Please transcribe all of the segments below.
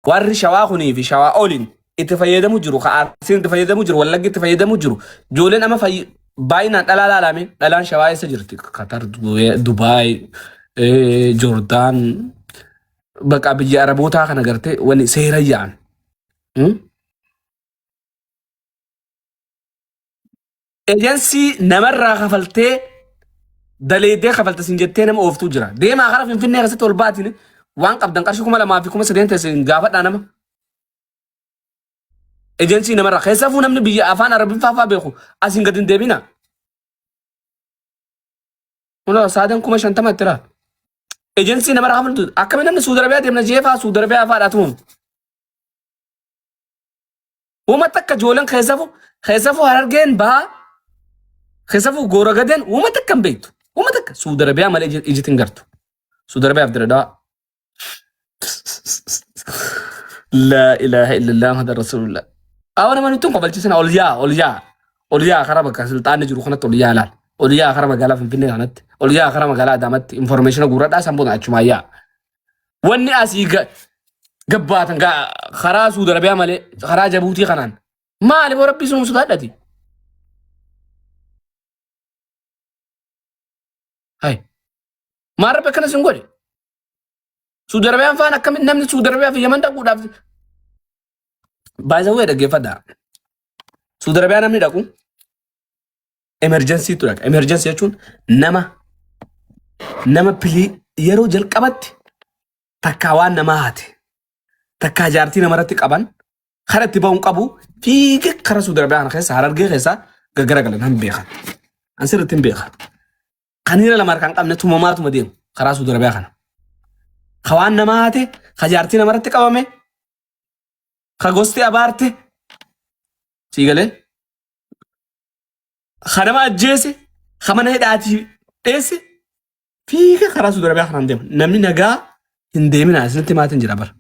Warri shawaa kunii fi shawaa oliin itti fayyadamu jiru, ka Arsiin itti fayyadamu jiru, Wallaggi itti fayyadamu jiru. Ijoolleen amma baay'inaan dhalaa laalame dhalaan shawaa eessa jirti? Qatar, Dubaay, Joordaan, bakka biyya Arabootaa kana gartee wani seera yaa'an. Ejensii namarraa kafaltee daleedee kafalta sin jettee nama ooftuu jira. Deemaa karaa Finfinnee keessatti ol baatiin waan qabdan qarshii 2000 fi 3000 teessin gaafadhaa nama. Ejensii namarraa keessafuu namni biyya afaan Arabiffaa fa'aa beeku asiin gadi hin deebina. Kunoo saadan 50,000 itti raa. Ejensii namarraa kafaltu akkamiin namni Suudi Arabiyaa deemna jee fa'aa Suudi Arabiyaa fa'aadhaa tumuun. Uuma takka ijoolleen keessafu keessafu harargeen bahaa keessafu goora gadeen uuma takka hin beektu. Uuma takka Suudi Arabiyaa malee ijiti hin gartu. Suudi Arabiyaaf dira dhawaa. Laa ilaaha illallah Muhammad Rasulullah. Awa nama nutti hin kofalchiisina ol yaa ol yaa ol yaa karaa bakka sulxaanni jiru kanatti ol yaa laal. Ol yaa karaa magaalaa Finfinnee kanatti ol yaa karaa magaalaa Adaamaatti informeeshina guuradhaa san booda achumaa yaa. Wanni asii gabbaatan karaa Suudi Arabiyaa malee karaa Jabuutii kanaan maali boo rabbii sun sodaadhati. Hay maal rabbi akkana sin godhe? Suudi Arabiyaan faan akkamitti namni Suudi Arabiyaa fi Yaman dhaquudhaaf baay'ee dhaggeeffadha. Suudi Arabiyaa namni dhaqu emergency tu dhaqa. Emergency jechuun nama nama pilii yeroo jalqabatti takkaa waan namaa hate takkaa jaartii namarratti qaban kara itti ba'uun qabu fiigee kara Suudi Arabiyaa kana keessa Harargee keessa gaggaragalan hin beekan. An sirriitti hin beekan. Kan hira lama harkaan qabne tumamaatuma deemu karaa Suudi Arabiyaa kana. Ka waan namaa hate, ka jaartii namarratti qabame, ka gosti abaarte, sii galee ka nama ajjeese, ka mana hidhaatii dheesse fiiga karaa Suudi Arabiyaa kanaan deema. Namni nagaa hin deeminaa isinitti maatiin jira bara.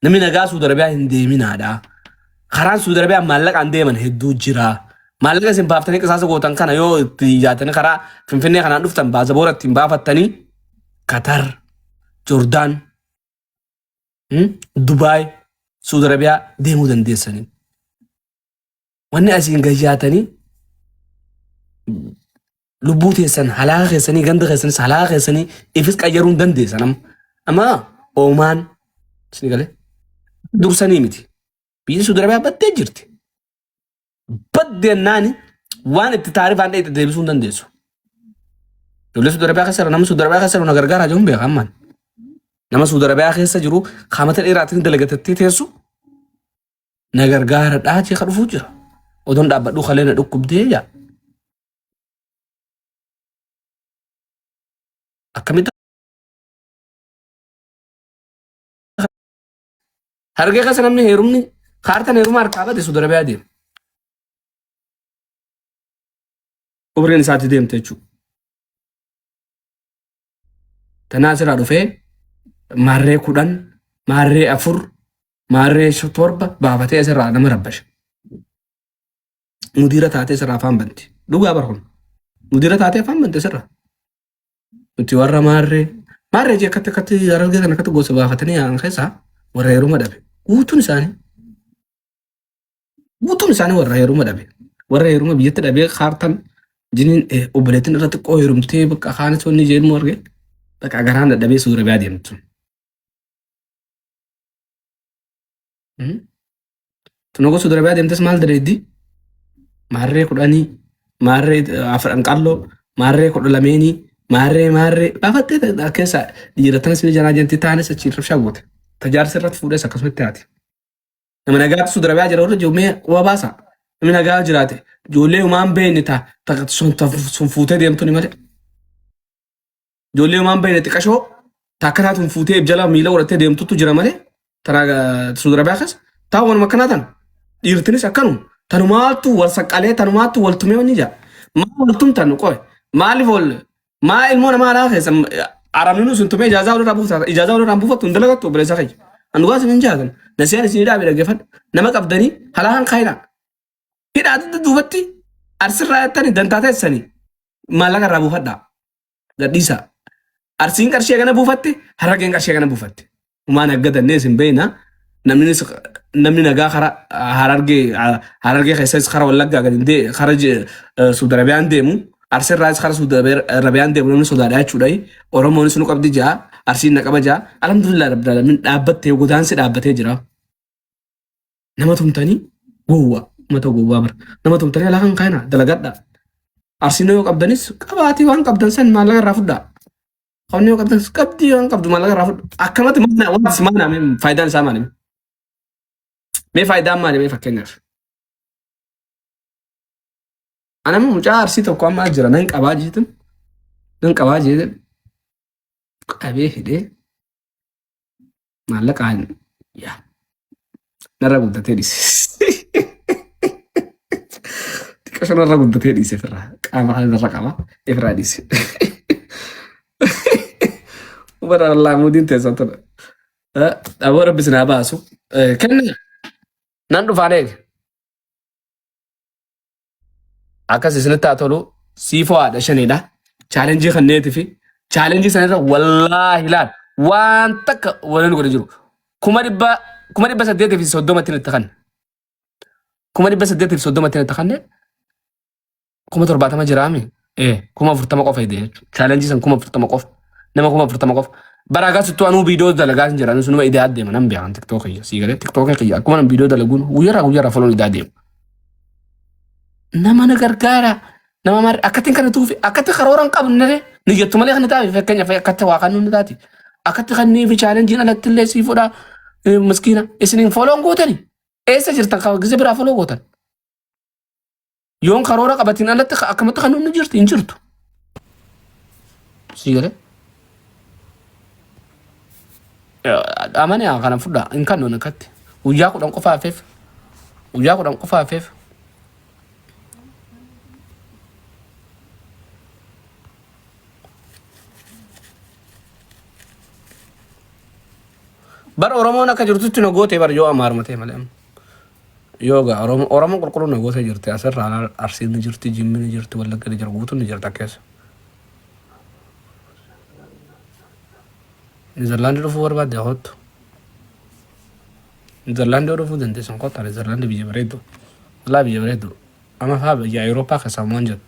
Namni nagaa Suudi Arabiyaa hin deeminaadha. Karaan Suudi Arabiyaa maallaqaan deeman hedduu jira. Maallaqa isin baaftanii qisaasa gootan kana yoo itti yaatanii karaa Finfinnee kanaan dhuftan baazaboora ittiin baafattanii Qatar, Jordaan, Dubaay, Suudi Arabiyaa deemuu dandeessanii. Wanni asiin gayyaatanii lubbuu teessan halaaka keessanii ganda keessanis halaaka keessanii ifis qayyaruu hin dandeessan amma. Amma Oomaan isin galee dursanii miti. Biyyi Suudi Arabiyaa baddee jirti. Baddeennaani waan itti taarifaan dheeyte deebisuu hin dandeessu. Ijoollee Suudi Arabiyaa keessa jiru nama Suudi Arabiyaa keessa jiru na gargaaraa jiru hin beeka ammaan. Nama Suudi Arabiyaa keessa jiru kaamata dheeraatiin dalagatettee teessu na gargaara dhaachee ka dhufuu jira. Odoon dhaabbadhuu kalee na dhukkubdee jaa. Akkamitti hargee keessa namni heerumni kaartaan heeruma harkaa bade Suudi Arabiyaa deema. Umriin isaatti deemte jechuudha. Tanaa asirraa dhufee maarree 10, maarree 4, maarree 7 baafatee asirraa nama rabbasha. Mudiira taatee asirraa afaan banti. Dhugaa bara kun. Mudiira taatee afaan banti asirraa. Nuti warra maarree maarree jee akkatti akkatti harargee kan akkatti gosa baafatanii yaa'an keessaa warra heeruma dhabe. Guutuun isaanii Guutuun isaanii warra heeruma dhabe. Warra heeruma biyyatti dhabee kaartan jiniin obboleettiin irra xiqqoo heerumtee bakka kaanis wanni jeennu arge bakka garaan dadhabee suura biraa deemtu. Tunogoo suura biraa deemtes maal dareeddi? Maarree 10, maarree afran qalloo, maarree 12, maarree maarree baafattee keessa dhiira tanas ni janaa jentii taanis achi rabshaa goote. Tajaarsa irratti fuudhes akkasumatti haati. Nama nagaatu Suudi Arabiyaa jira warra jiru mee quba baasa. Namni nagaa jiraate ijoollee humaan beekne ta ta sun ta sun fuutee deemtu ni malee. Ijoollee humaan beekne xiqqashoo ta akkanaa tun fuutee jala miila godhattee deemtutu jira malee tana Suudi Arabiyaa keessa taa wanuma akkanaa tana. Dhiirtinis akkanuma tanumaattu wal saqqalee tanumaattu wal tumee wanni jira. Maal wal tumtan qoy maaliif wal Maa ilmoo namaa alaa keessa arabni nu sun tumee ijaazaa walirraa buufata. Ijaazaa walirraa buufattu hin dalagattu obboleessa kiyya. An dhugaa isin hin jaatan. Nasiyaan isin dhaabe dhaggeeffadhu. Nama qabdanii halaakan kaayinaa. Hidhaa dugda duubatti arsirraa jettanii dantaa teessanii maallaqa irraa buufadhaa. Gadhiisaa. Arsiin qarshii hagana buufatte harargeen qarshii hagana buufatte. Humaan aggadannee isin beekna. Namni namni nagaa kara Harargee Harargee keessas kara Wallaggaa gadi hin dee kara Suudi Arabiyaan deemu Arsiirraas kara Suudi Arabiyaan deemu namni sodaadha jechuudha. Oromoonis nu qabdi jaa Arsiin na qaba jaa alhamdulillah rabbil alamin dhaabbattee godaansi dhaabbatee jira. Nama tumtanii gowwa mata gowwaa bara nama tumtanii alaa kan kaayina dalagadha. Arsiin yoo qabdanis qabaatii waan qabdan san maallaqa irraa fudhaa. Qabni yoo qabdan qabdii waan qabdu maallaqa irraa fudhu. Akkanatti maana wanti maana mee faayidaan isaa maali? Mee faayidaan maali mee fakkeenyaaf? Ana amma mucaa arsii tokko amma jira nan qabaa jeetin nan qabaa jeetin qabee hidhee maallaqaan yaa narra guddatee dhiise. Xiqqasho narra guddatee dhiise firraa qaama kana narra qaba ifirraa dhiise. Bara Allah muudiin teessan tana. Aboo rabbi sinaa baasu. Kenna nan dhufaan eege. Akkas isinitti haa tolu siifoo haadha shaniidha. Chaalenjii kanneeti fi chaalenjii sanirra wallaahi laal waan takka waliin godhe jiru. 830,000 itti kanne. 830,000 itti kanne 70,000 jiraami. Ee 40,000 qofa hidhe jechuudha. Chaalenjii san 40,000 qofa. Nama 40,000 qofa. Bara agarsiistu anuu viidiyoo dalagaa hin jiran sunuma idaa deema nan beekan tiktookii kiyya sii galee tiktookii kiyya akkuma nan viidiyoo dalaguun guyyarraa guyyarraa foloon idaa deema. Nama na gargaara nama maal akkatti kana tuufi akkatti karoora hin qabne ni jettu malee kan taate fakkeenyaaf akkatti waa kan nu taate akkatti kan fi chaalenjiin alatti illee sii fudha miskiina isiniin foloon gootani eessa jirtan kan gise biraa foloo gootan. Yoon karoora qabatiin alatti akkamatti kan inni jirti hin jirtu. Sii galee. Amane kana fudha hin kannu akkatti. Guyyaa 10 qofa hafeef. Guyyaa 10 qofa hafeef. Bar Oromoon akka jirtutti na goote bar yoo amaaruma ta'e malee. Yoo gaa Oromoo Oromoon qulqulluu na gootee jirti asirraa Arsiin ni jirti Jimmi ni jirti Wallagga ni jira guutuun ni jirti akkeessa. Niizerlaandii dhufuu barbaadde kottu. Niizerlaandii dhufuu dandeessan kottaa Niizerlaandii biyya bareeddu. Wallaahi biyya bareeddu. Amma faa biyya Awurooppaa keessaa waan jedhu.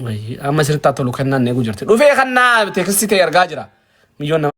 Wayii amma sirriitti haa tolu kennaan eeguu jirti. Dhufee kannaa teekistii ta'e argaa jira. Miyyoon nama.